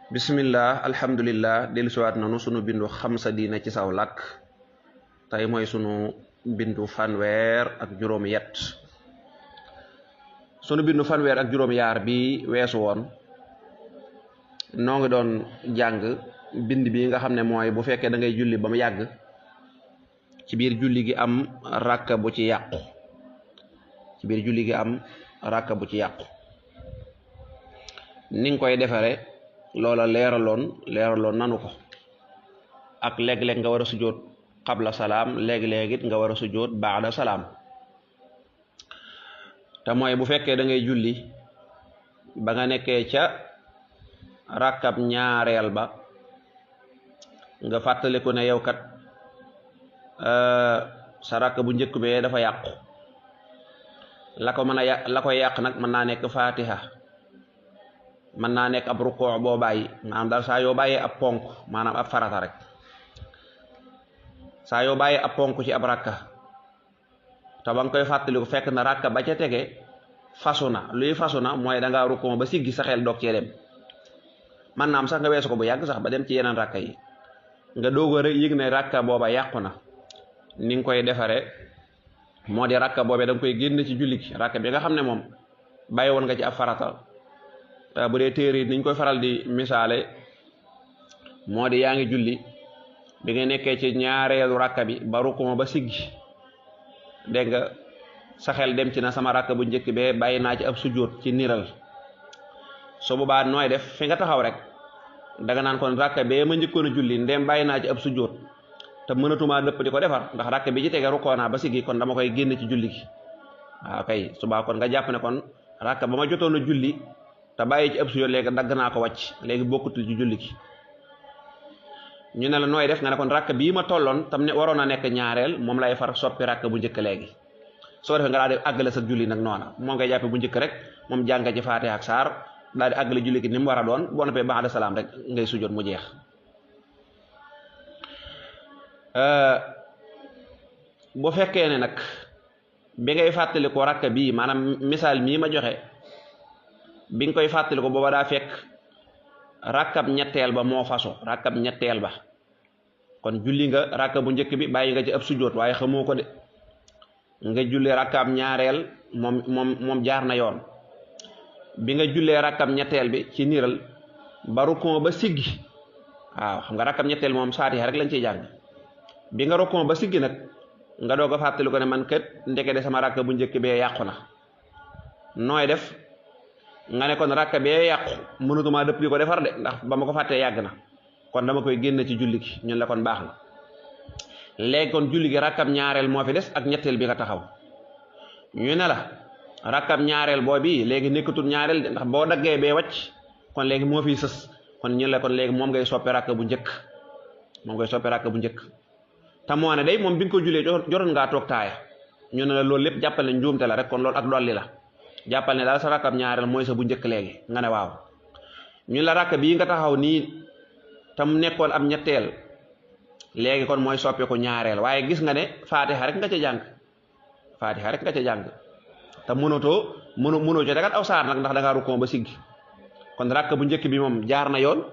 bismillah alhamdulillah dellusiwaat nanu sunu bindu xam sa diina ci saw làkk tey mooy sunu bindu fanweer ak juróom yett sunu bindu fanweer ak juróom yaar bi weesu woon noo ngi doon jàng bind bi nga xam ne mooy bu fekkee da ngay julli ba mu yàgg ci biir julli gi am ràkka bu ci yàqu ci biir julli gi am ràkka bu ci yàqu ni nga koy defare loola leeraloon nanu ko ak léeg-léeg nga war a sujjóot qabla salaam léeg-léeg it nga war a sujjóot baada salaam te mooy bu fekkee da ngay julli ba nga nekkee ca rakkab ñaareel ba nga fàttaliku ne yow kat sa rakk bu njëkk bee dafa yàqu la koy yàq nag mën naa nekk fatiha mën naa nekk ab rukkoo boo bàyyi maanaam daal saa yoo bàyyee ab ponk maanaam ab farata rek saa yoo bàyyee ab ponk ci ab rakka te ba nga koy fàttaliku fekk na rakka ba ca tege fasu na luy fasu na mooy da ngaa rukkoo ba siggi sa xel doog cee dem man naam sax nga weesu ko bu yàgg sax ba dem ci yeneen rakka yi nga doog a yëg ne rakka booba yàqu na ni nga koy defare moo di rakka boobee da nga koy génn ci julli gi rakka bi nga xam ne moom bàyyi woon nga ci ab farata bu dee téere niñ koy faral di misaale moo di yaa ngi julli bi nga nekkee ci ñaareelu rakka bi ba rukkoo ba siggi dégg nga sa xel dem ci na sama rakka bu njëkk bee bàyyi naa ci ab sujjóot ci niral su boobaa nooy def fi nga taxaw rek danga naan kon rakka bee ma njëkkoon a julli ndem bàyyi naa ci ab sujjóot te mënatumaa dëpp di ko defar ndax rakka bi ci tege rukkoo naa ba siggi kon dama koy génn ci julli gi waaw kay subaa kon nga jàpp ne kon rakka ba ma jotoon a julli te bàyyi ci ab sujjóot léegi dagg naa ko wàcc léegi bokkutul ci julli gi ñu ne la nooy def nga ne kon rakk bii ma tolloon tam ne waroon a nekk ñaareel moom lay far soppi rakk bu njëkk léegi soo defee nga daal di àggale sa julli nag noona moom ngay jàppe bu njëkk rek moom jàng ci faatiha ak saar daal di àggale julli gi ni mu war a doon boo noppee ba'da salaam rek ngay sujjóot mu jeex bu fekkee ne nag bi ngay fàttali ko rakk bii maanaam misaal mii ma joxe bi nga koy fàttali ko booba daa fekk rakkab ñetteel ba moo fasu rakkab ñetteel ba kon julli nga rakka bu njëkk bi bàyyi nga ci ab sujjóot waaye xamoo ko de nga julli rakkab ñaareel moom jaar na yoon bi nga jullee rakkab ñetteel bi ci niral ba rukkoo ba siggi waaw xam nga rakkab ñetteel moom saatiha rek lañ ciy jàng bi nga rukkoo ba siggi nag nga doog a fàttali ko ne man kat ndeke de sama rakka bu njëkk bee yàqu na nooy def nga ne kon rakka bee yàqu mënatumaa dëpp di ko defar de ndax ba ma ko fàttee yàgg na kon dama koy génn ci julli gi ñun la kon baax na léegi kon julli gi rakkab ñaareel moo fi des ak ñetteel bi nga taxaw ñu ne la rakkab ñaareel boobu léegi nekkatul ñaareel de ndax boo daggee bee wàcc kon léegi moo fiy sës kon ñun la kon léegi moom ngay soppi rakka bu njëkk te moo ne day moom bi nga ko jullee jotoon ngaa toog taaya ñu ne la loolu lépp jàppal ne njuumte la rek kon loolu ak dolli la jàppal ne daal sa rakkab ñaareel mooy sa bu njëkk léegi nga ne waaw ñu la rakk bii nga taxaw nii tam nekkoon ab ñetteel léegi kon mooy soppeeku ñaareel waaye gis nga ne faatiha rek nga ca jàng te mënoo ca tegat aw saar nag ndax da ngaa rukkoo ba siggi kon rakk bu njëkk bi moom jaar na yoon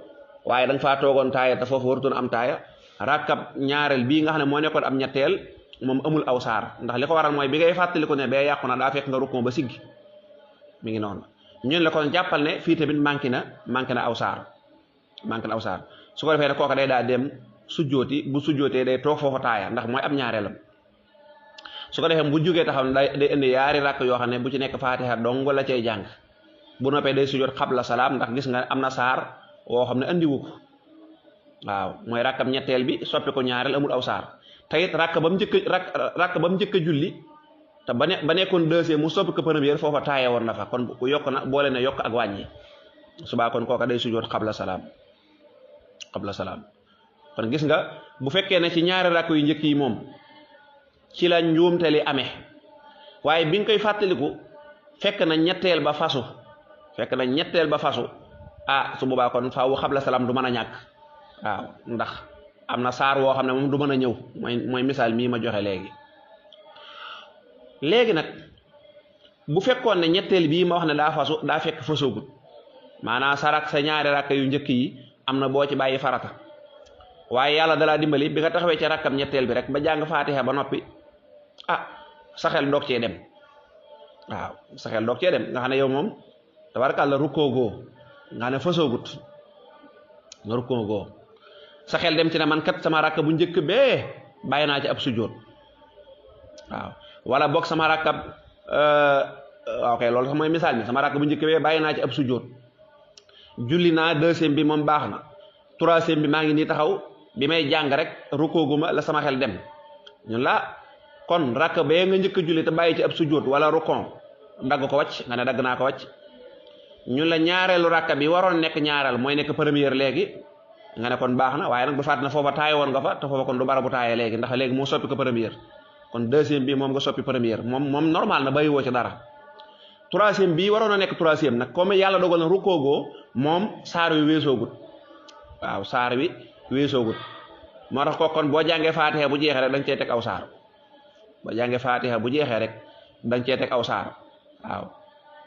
waaye da nga faa toogoon taaya te foofu warutoon am taaya rakkab ñaareel bii nga xam ne moo nekkoon ab ñetteel moom amul aw saar ndax li ko waral mooy bi ngay fàttaliku ne bee yàqu na daa fekk nga rukkoo ba siggi mi ngi noonu ñun la kon jàppal ne fii tamit manqué na aw saar su ko defee ne kooka day daal dem sujjooti bu sujjootee day toog foofu taaya ndax mooy ab ñaareelam su ko defee bu jógee taxaw ne day indi yaari rakk yoo xam ne bu ci nekk faatiha dong la cay jàng bu noppee day sujjoot qabla salaam ndax gis nga am na saar woo xam ne andiwu ko waaw mooy rakkam ñetteel bi soppi ko ñaareel amul aw saar te it rakk ba mu njëkk a julli te ba nekkoon deuxième mu soppi ko première foofa taaya woon na fa kon yokk na boole na yokk ak wàññi subaa kon kooka day sujjoot qabla salaam kon gis nga bu fekkee ne ci ñaari rakk yu njëkk yi moom ci la njuumte li amee waaye bi nga koy fàttaliku fekk na ñetteel ba fasu su boobaa kon faaw qabla salaam du mën a ñàkk waaw ndax am na saar woo xam ne moom du mën a ñëw mooy misaal mii ma joxe léegi nag bu fekkoon ne ñetteel bii ma wax ne daa fekk fasoogut maanaam sa ñaari rakk yu njëkk yi am na boo ci bàyyi farata waaye yàlla dalaa dimbali bi nga taxawee ci rakkam ñetteel bi rek ba jàng faatiha ba noppi sa xel doog cee dem waaw sa xel doog cee dem nga xam ne yow moom tabarakàlla rukkoo goo nga xam ne fasoogut nga rukkoo goo sa xel dem ci ne man kat sama rakk bu njëkk bee bàyyi naa ci ab sujjóot waaw wala boog sama rakkab waaw kay loolu sax mooy misaal mi sama rakk bu njëkk bee bàyyi naa ci ab sujjóot julli naa deuxième bi moom baax na troisième bi maa ngi nii taxaw bi may jàng rek rukkooguma la sama xel dem ñun la kon rakk bee nga njëkk a julli te bàyyi ci ab sujjóot wala rukkon dagg ko wàcc nga ne dagg naa ko wàcc ñun la ñaareelu rakk bi waroon nekk ñaareel mooy nekk première léegi nga ne kon baax na waaye nag bu fàtt na foofa taaye woon nga fa te foofa kon du bara bu taaye léegi ndax léegi moo soppi ko première kon deuxième bi moom nga soppi première moom normal na bàyyi woo ci dara troisième bi waroon a nekk troisième nag comme yàlla dogal na rukkoogoo moom saar wi weesoogut waaw saar wi weesoogut moo tax ko kon boo jàngee faatiha bu jeexee rek da nga cee teg aw saar boo jàngee faatiha bu jeexee rek da nga cee teg aw saar waaw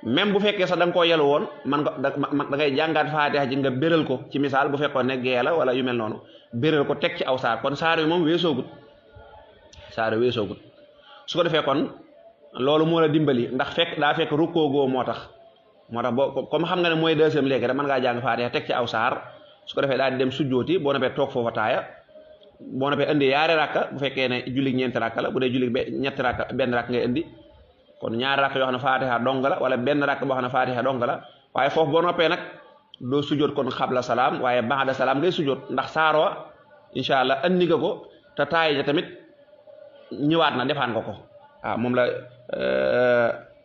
même bu fekkee sax da nga koo yelu woon man nga da ngay jàngaat faatiha ji nga béral ko ci misaal bu fekkoon ne gee la wala yu mel noonu béral ko teg ci aw saar kon saar wi moom weesoogut saar wi weesoogut su ko defee kon loolu moo la dimbali ndax daa fekk rukkoogoo moo tax boo comme xam nga ne mooy deuxième léegi rek mën ngaa jàng faatiha teg ci aw saar su ko defee daal di dem sujjooti boo noppee toog foofa taaya boo noppee indi yaari rakka bu fekkee ne julli ñeenti rakka la bu dee julli ñetti rakka benn rakk ngay indi kon ñaari rakk yoo xam ne faatiha dong la wala benn rakk boo xam ne faatiha dong la waaye foofu boo noppee nag doo sujjoot kon xabla salaam waaye ba'da salaam ngay sujjoot ndax saaroo incha allah andi nga ko te taay ja tamit ñëwaat na defaan nga ko waaw moom la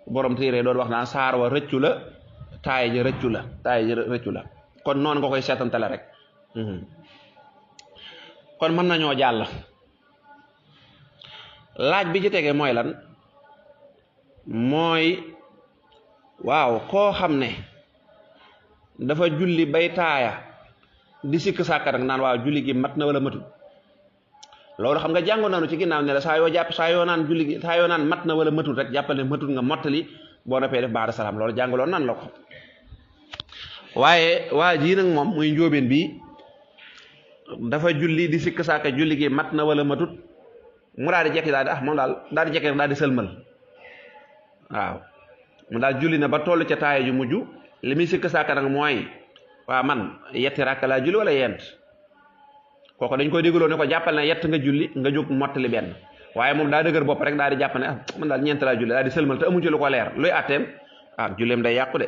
borom téere doon wax naan saar wa rëccu la taay ja rëccu la kon noonu nga koy seetantale rek kon mën nañoo jàll laaj bi ci tege mooy lan mooy waaw koo xam ne dafa julli bay taaya di sikk sàkka nag naan waaw julli gi mat na wala matul loolu xam nga jàngoon nañu ci ginnaaw ne la saa yoo naan julli gi saa yoo naan mat na wala matul rek jàppal ne matul nga mottali boo noppee def ba'da salaam loolu jàngaloon nan la ko waaye waa jii nag moom muy njóobeen bi dafa julli di sikk sàkka julli gi mat na wala matut mu daal di jekki daal di moom daal di jekki daal di sëlmal waaw mu daal julli na ba toll ca taaya ju mujj li muy sikk sàkka nag mooy waa man yetti rakk laa julli wala yent kooku dañ koy dégloo ne ko jàppal ne yett nga julli nga jóg mottali benn waaye moom daa dëgër bopp rek daal di jàpp ne man daal ñeent laa julli daal di sëlmal te amu ci lu ko leer luy àtteem ak julleem day yàqu de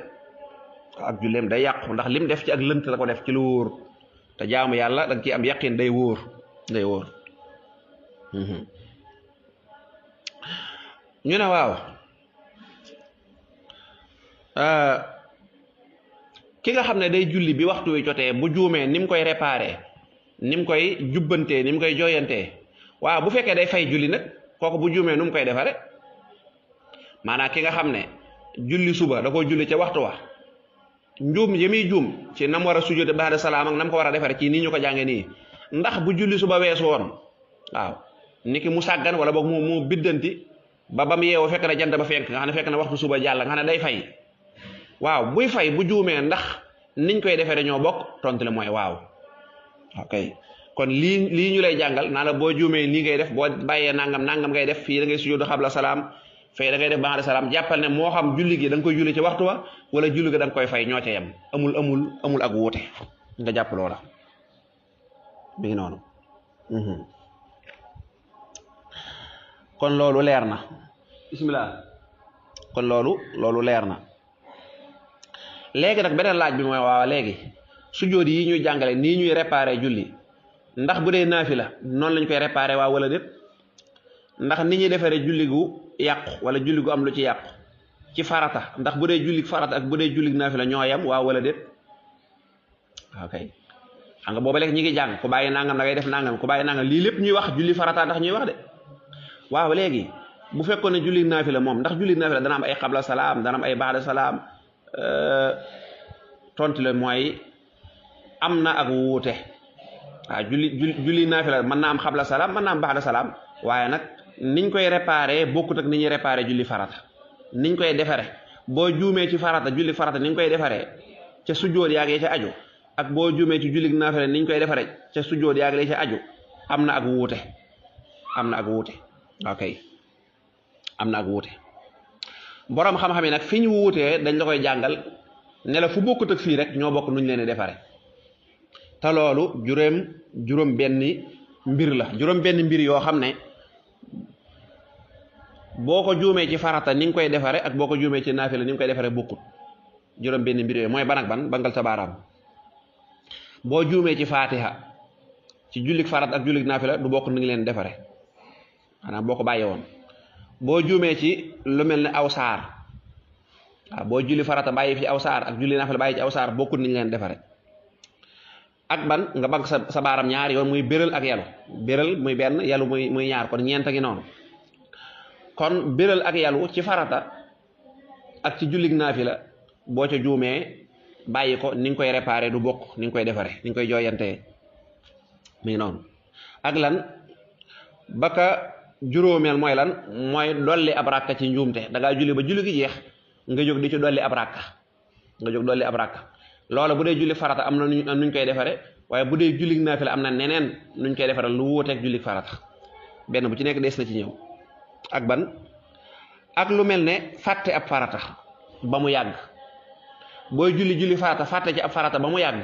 ak julleem day yàqu ndax lim def ci ak lënt la ko def ci lu wóor te jaamu yàlla da nga ciy am yaqin day wóor ñu ne waaw ki nga xam ne day julli bi waxtu wi jotee bu juumee ni mu koy réparé ni mu koy jubbantee ni mu koy jooyantee waaw bu fekkee day fay julli nag kooku bu juumee nu mu koy defare maanaam ki nga xam ne julli suba da ko julli ca waxtu wa njuum yemi juum ci nam war a sujjóote ba'da salaam ak nam ko war a defare ci nii ñu ko jànge nii ndax bu julli suba weesu woon waaw niki mu sàggan wala boog mu biddanti ba mu yeewoo fekk na jant ba fenk nga xam ne fekk na waxtu suba jàll nga xam ne day fay waaw buy fay bu juumee ndax niñ koy defee dañoo bokk tontu le mooy waaw ok kon lii ñu lay jàngal naa la boo juumee nii ngay def boo bàyyee nangam ngay def fii da ngay sujjóotu xabla salaam fay da ngay def ba'da salaam jàppal ne moo xam julli gi da nga koy julli ci waxtu wa wala julli gi da nga koy fay ñoo ca yem amul ak wuute nga jàpp loola bi ngi noonu kon loolu leer na bismillah kon loolu leer na léegi nag beneen laaj bi mooy waaw léegi sujjóot yi ñuy jàngale nii ñuy réparé julli ndax bu dee naafila noonu lañ koy réparé waaw wala déet ndax ni ñuy defaree julli gu yàqu wala julli gu am lu ci yàqu ci farata ndax bu dee julli farata ak bu dee julli naafila ñoo yam waaw wala déet ok xam nga booba léegi ñi ngi jàng ku bàyyi nangam da ngay def nangam ku bàyyi nangam lii lépp ñuy wax julli farata ndax ñuy wax de waaw léegi bu fekkoon ne julli naafila moom ndax julli naafila dana am ay xabla salaam dana am ay ba'da salaam tontu le mooy am na ak wuute waaw julli naafila mën naa am xabla salaam mën naa am ba'da salaam waaye nag niñ koy réparé bokkut ak ni ñuy réparé julli farata niñ koy defare boo juumee ci farata julli farata niñ koy defaree ca sujjóot yaa ngi ca aju ak boo juumee ci jullig naafila niñ koy defare ca sujjóot yaag li ca aju am na ak wuute ok am na ak wuute boroom xam-xam yi nag fi ñu wuutee dañ la koy jàngal ne la fu bokkut ak fii rek ñoo bokk nuñ leen di defare te loolu juróom benni mbir la juróom benn mbir yoo xam ne boo ko juumee ci farata ni nga koy defare ak boo ko juumee ci naafila ni nga koy defare bokkut juróom benn mbir yooyu mooy ban ak ban bangal sa baaraam boo juumee ci faatiha ci jullik farata ak jullik naafila du bokk ni ngi leen defare maanaam boo ko bàyyee woon boo juumee ci lu mel ne aw saar waaw boo julli farata bàyyi fi aw saar ak julli naafila bàyyi ci aw saar bokkut ni ngi leen defare ak ban nga bank sa baaram ñaar yoon muy béral ak yalu béral muy benn yalu muy ñaar kon ñeent ngi noonu kon béral ak yalu ci farata ak ci jullig naafila boo ca juumee bàyyi ko ni nga koy réparé du bokk ni nga koy defare ni nga koy jooyantee mi ngi noonu ak lan baka juróomeel mooy lan mooy dolli ab rakka ci njuumte da ngaa julli ba julli gi jeex nga jóg di ci dolli ab rakka loola bu dee julli farata am na nuñ koy defare waaye bu dee jullig naafila am na neneen nuñ koy defare lu wuuteeg jullig farata benn bu ci nekk des na ci ñëw ak ban ak lu mel ne fàtte ab farata ba mu yàgg booy julli farata fàtte ci ab farata ba mu yàgg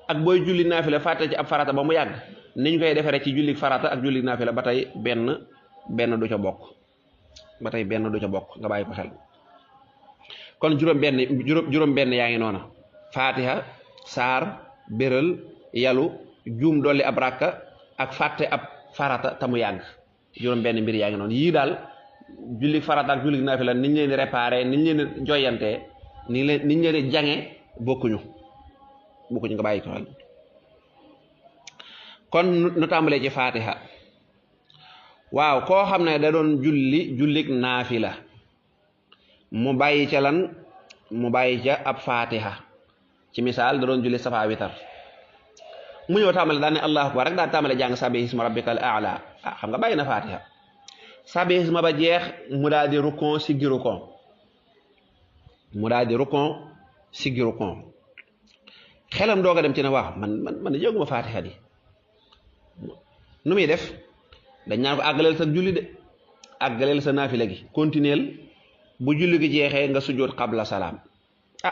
ak booy julli naafila fàtte ci ab farata ba mu yàgg niñ koy defare ci jullig farata ak jullig naafila ba tey benn du ca bokk nga bàyyi ko xel kon juróom benn yaa ngi noona fatiha saar béral yalu juum dolli ab rakka ak fàtte ab farata te mu yàgg juróom benn mbir yaa ngi noonu yii daal julli farata ak julli naafila niñ leen di réparé niñ leen di joyantee niñ leen di jange bokkuñu nga bàyyi ko xel kon nu tàmbalee ci fatiha waaw koo xam ne da doon jullik naafila mu bàyyi ca ab fatiha ci misaal da doon julli safa witar mu ñëw tàmbale daal ne allahu akbar rek daal tàmbale jàng sabbihi isma rabbikal a'la xam nga bàyyi na fatiha sabbihi isma ba jeex mu daal di rukon siggi rukon xelam doog a dem ci ne waaw man jóguma fatiha di nu muy def dañ naan ko àggaleel sa julli de àggaleel sa naafila gi continuel bu julli gi jeexee nga sujjóot qabla salaam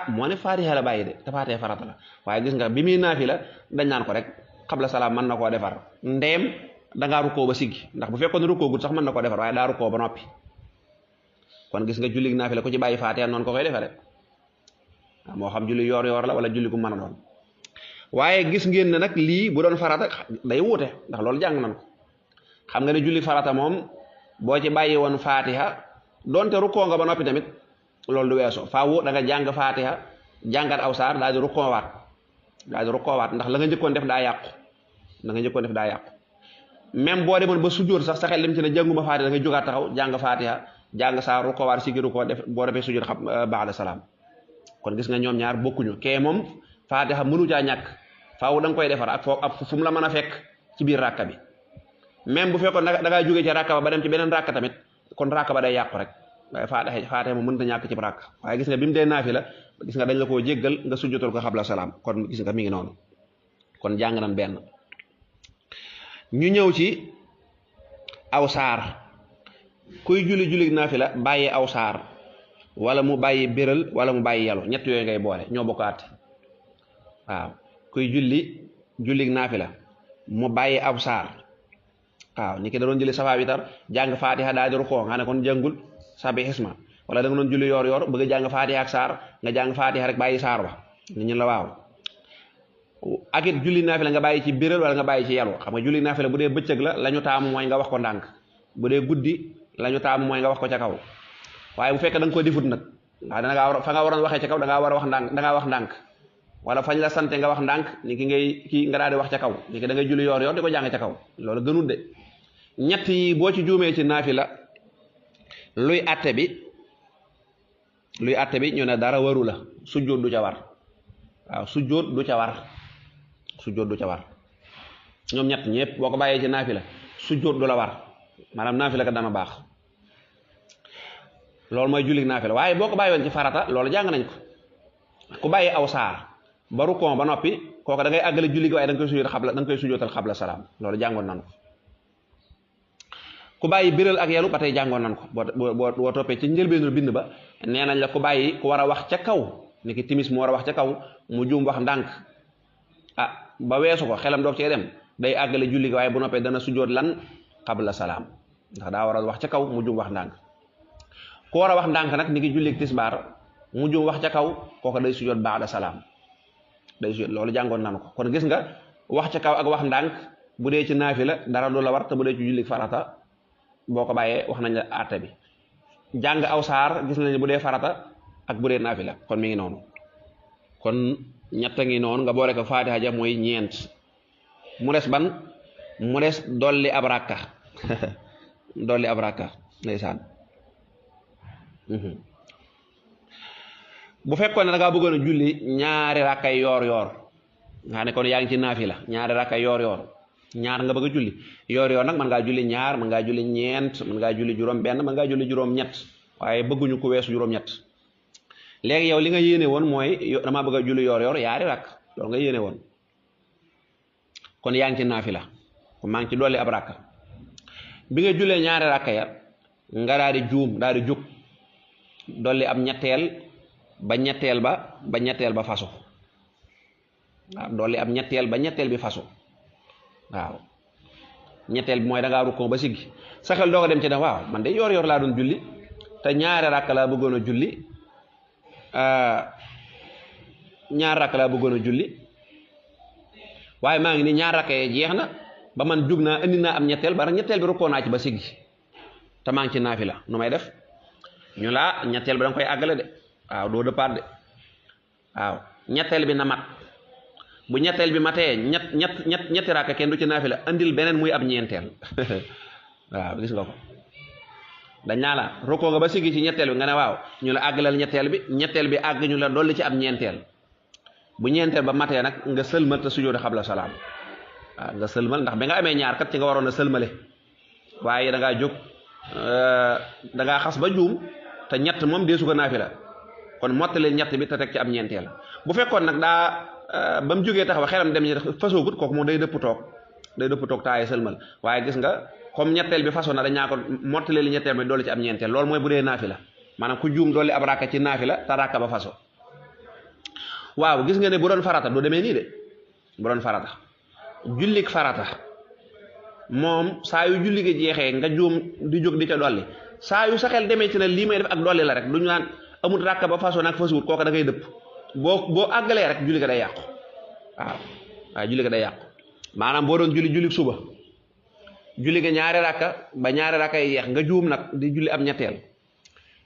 moo ne fatiha la bàyyi de te fatiha farata la waaye gis nga bi muy naafila dañ naan ko rek qabla salaam mën na koo defar ndeem dangaa rukkoo ba siggi ndax bu fekkoon rukkoo gut sax mën na koo defar waaye daa rukkoo ba noppi kon gis nga julli naafila ku ci bàyyi fatiha noonu ko koy defare moo xam julli yoor la wala julli gu mën a doon waaye gis ngeen ne nag lii bu doon farata day wuute ndax loolu jàng nañ ko xam nga ne julli farata moom boo ci bàyyi woon fatiha donte rukkoo nga ba noppi tamit loolu du weesoo faaw da nga jàng fatiha jàngat aw saar daal di rukkoowaat ndax la nga njëkkoon def daa yàqu même boo demoon ba sujjóot sax sa xel dem ci ne jànguma fatiha da nga jógaat taxaw jàng fatiha jàng saar rukkoowaat si gi rukkoo def boo defee sujjóot xam ba'da salaam kon gis nga ñoom ñaar bokkuñu kee moom fatiha mënu caa ñàkk faaw da nga koy defar ak fu mu la mën a fekk ci biir ràkka bi même bu fekkoon da ngaa jógee ci ràkka ba dem ci beneen ràkka tamit kon ràkka ba day yàqu rek waaye fatiha moom mënta ñàkk ci ràkka waaye gis nga bi mu dee naafila gis nga dañ la koo jéggal nga sujjotal ko xabla salaam kon gis nga mi ngi noonu kon jàng nañ benn ñu ñëw ci aw saar kuy julli naafila bàyyi aw saar wala mu bàyyi béral wala mu bàyyi yalu ñett yooyu ngay boole ñoo bokk àtte waaw kuy julli naafila mu bàyyi aw saar waaw ni ki da doon julli safa witar jàng fatiha daal di rukkoo nga ne kon jàngul sabbihi isma wala da nga doon julli yoor bëgg a jàng fatiha ak saar nga jàng fatiha rek bàyyi saar ba nit ñi la waaw ak it julli naafila nga bàyyi ci béral wala nga bàyyi ci yalu xam nga julli naafila bu dee bëccëg la ñu taamu mooy nga wax ko ndànk bu dee guddi la ñu taamu mooy nga wax ko ca kaw waaye bu fekkee da nga ko difut nag ndax fa nga waroon waxee ca kaw da ngaa war a wax ndànk da ngaa wax ndànk wala fañ la sante nga wax ndànk ni ki nga daal di wax ca kaw ni ki da ngay julli yoor di ko jàng ca kaw loolu gënul de ñett yi boo ci juumee ci naafila luy atte bi ñu ne dara waru la sujjóot du ca war waaw sujjóot du ca war ñoom ñett ñëpp boo ko bàyyee ci naafila sujjóot du la war maanaam naafila ka dana baax loolu mooy julli naafila waaye boo ko bàyyi woon ci farata loolu jàng nañ ko ku bàyyi aw saar ba rukkoo ba noppi kooka da ngay àggale julli gi waaye da nga koy sujootal xabla salaam loolu jàngoon nan ko. ku bàyyi biral ak yelu ba tey jàngoon nan ko boo toppee ci njëlbeenu bind ba nee nañ la ku bàyyi ku war a wax ca kaw ni ki timis mu war a wax ca kaw mu juum wax ndànk ba weesu ko xelam doog cee dem day àggale julli gi waaye bu noppee dana sujoot lan xabla salaam ndax daa war a wax ca kaw mu juum wax ndànk. ku war a wax ndànk nag ni ki julli tisbaar mu juum wax ca kaw kooku day sujoot baada salaam day sujoot loolu jàngoon nan ko. kon gis nga wax ca kaw ak wax ndànk bu dee ci naafila dara du la war te bu dee ci julli farata boo ko bàyyee wax nañ la àtte bi. jàng aw saar gis nañ bu dee farata ak bu dee naafila kon mi ngi noonu. kon ñett ngi noonu nga boole ko faatiha ja mooy ñeent mu des ban mu des dolli ab rakka dolli ab rakka ndeysaan. bu fekkoon ne da ngaa bëggoon a julli ñaari rakkay yoor nga ne kon yaa ngi ci naafila ñaari rakkay yoor ñaar nga bëgg a julli yoor nag mën ngaa julli ñaar mën ngaa julli ñeent mën ngaa julli juróom benn mën ngaa julli juróom ñett waaye bëgguñu ko weesu juróom ñett. léegi yow li nga yéene woon mooy damaa bëgg a julli yoor yaari rakk loolu nga yéene woon kon yaa ngi ci naafila kon maa ngi ci dolli ab rakka bi nga jullee ñaari rakka ya nga daal di juum daal di jóg dolli ab ñetteel ba ñetteel ba fasu waaw dolli ab ñetteel ba ñetteel bi fasu waaw ñetteel bi mooy da ngaa rukkoo ba siggi sa xel doo ko dem ci def waaw man de yoor laa doon julli te ñaari rakka laa bëggoon a julli waaye maa ngi ni ñaar rakka yee jeex na ba man jug naa indi naa am ñetteel ba ñetteel bi rukkoo naa ci ba siggi te maa ngi ci naafila nu may def ñu laa ñetteel bi da nga koy àggale de waaw doo dëppaat de waaw ñetteel bi na mat bu ñetteel bi matee ñetti rakka kenn du ci naafila andil beneen muy ab ñeenteel waaw gis nga ko dañ naa la rukkoo nga ba siggi ci ñetteel bi nga ne waaw ñu la àggalal ñetteel bi àgg ñu la dolli ci ab ñeenteel bu ñeenteel ba matee nag nga sëlmal te sujjóot xabla salaam waaw nga sëlmal ndax bi nga amee ñaar kat ci nga waroon a sëlmale waaye da ngaa jóg da ngaa xas ba juum te ñett moom deesu ko naafila kon mottali ñett bi te teg ci ab ñeenteel bu fekkoon nag daa ba mu jógee taxaw xelam dem ñi fasoogut kooku moom day dëpp toog taaye sëlmal waaye gis nga comme ñetteel bi façon na dañaa ko mottali li ñetteel bi dolli ci ab ñeenteel loolu mooy bu dee naafila maanaam ku juum dolli ab rakka ci naafila te rakka ba façon waaw gis nga ne bu doon farata du demee nii de bu doon farata jullik farata moom saa yu julli gi jeexee nga juum di jóg di ca dolli saa yu sa xel demee ci ne lii may def ak dolli la rek duñu naan amul rakka ba façon ak fasuwut kooka da ngay dëpp boo àggalee rek julli ga day yàqu waaw julli ga day yàqu maanaam boo doon julli suba julli ga ñaari rakka yi yeex nga juum nag di julli ab ñetteel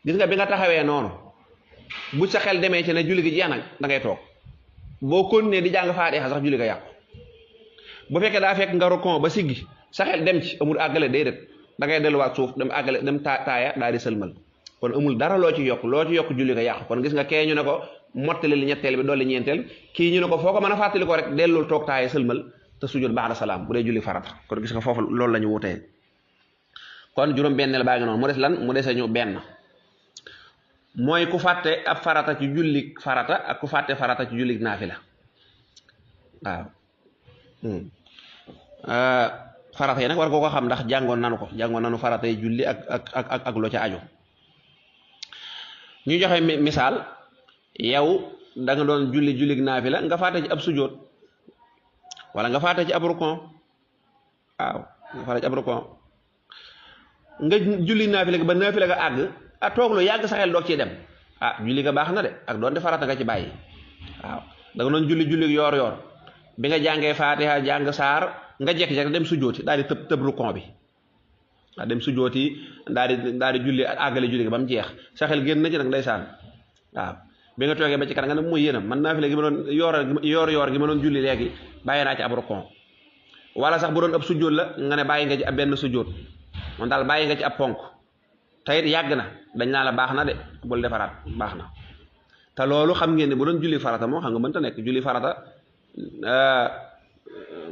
gis nga bi nga taxawee noonu bu sa xel demee ci ne julli gi jeex nag da ngay toog boo continuer di jàng faatiha sax julli ga yàqu bu fekkee daa fekk nga rokon ba siggi sa xel dem ci amul àggale déedéet da ngay delluwaat suuf dem àggale dem taaya daal di sëlmal kon amul dara loo ci yokk julli ga yàqu kon gis nga kee ñu ne ko mottali li ñetteel bi dolli ñeenteel kii ñu ne ko foo ko mën a fàttali ko rek dellul toog taaya sëlmal te sujjóot ba'da salaam bu dee julli farata kon gis nga foofu loolu la ñu wutee kon juróom benneel baa ngi noonu mu des lan mu dese ñu benn mooy ku fàtte ab farata ci julli farata ak ku fàtte farata ci julli naafila waaw farata yi nag war ko xam ndax jàngoon nanu farata yi julli ak loo ca aju ñu joxe misaal yow da nga doon julli naafila nga fàtte ci ab sujjóot wala nga fàtte ci ab rukon nga julli naafila ba naafila nga àgg toog lu yàgg sa xel doog ciy dem julli ga baax na de ak doon de farata nga ci bàyyi waaw da nga doon julli yoor bi nga jàngee faatiha jàng saar nga jekki-jekki dem sujjóoti daal di tëb rukon bi dem sujjóoti daal di julli àggale julli ga ba mu jeex sa xel génn na ci nag ndeysaan waaw bi nga toogee ba ci kanam nga ne muy yéenam man naafila gi ma doon yoor gi ma doon julli léegi bàyyi naa ci ab rukon wala sax bu doon ab sujjóot la nga ne bàyyi nga ci ab benn sujjóot moom daal bàyyi nga ci ab ponk tayit yàgg na dañ naa la baax na de bul defaraat baax na te loolu xam ngeen ne bu doon julli farata moom xam nga mënta nekk julli farata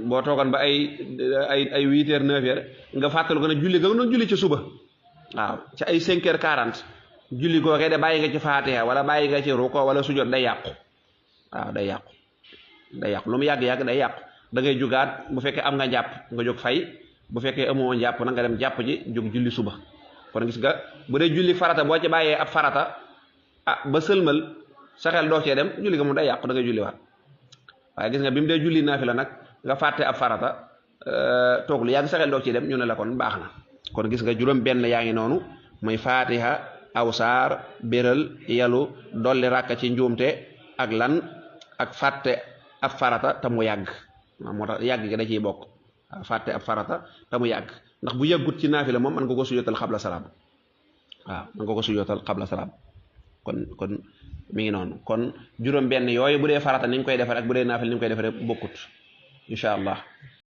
boo toogoon ba ay 8h 9h nga fàttalu ko ne julli nga doon julli ci suba waaw ci ay 5h40 julli googee de bàyyi nga ci faatiha wala bàyyi nga ci ruko wala sujjóot day yàqu waaw day yàqu day yàqu lu mu yàgg-yàgg day yàqu da ngay jugaat bu fekkee am nga jàpp nga jóg fay bu fekkee amoo jàpp na nga dem jàpp ji jóg julli suba kon gis nga bu dee julli farata boo ci bàyyee ab farata ba sëlmal sa xel doo cee dem julli nga moom day yàqu da ngay julli waat waaye gis nga bi mu dee julli naafila nag nga fàtte ab farata toog lu yàgg sa xel doo cee dem ñu ne la kon baax na kon gis nga juróom benn yaa ngi noonu muy fatiha aw saar béral yalu dolli ràkka ci njuumte ak lan ak fàtte ab farata te mu yàgg moo tax yàgg gi da ciy bokk fàtte ab farata te mu yàgg ndax bu yàggut ci naafila moom man nga ko sujootal xabla salaam waaw man nga ko sujootal xabla salaam kon mi ngi noonu kon juróom benn yooyu bu dee farata ni ñu koy defee ak bu dee naafila ni ñu koy defee bokkut incha allah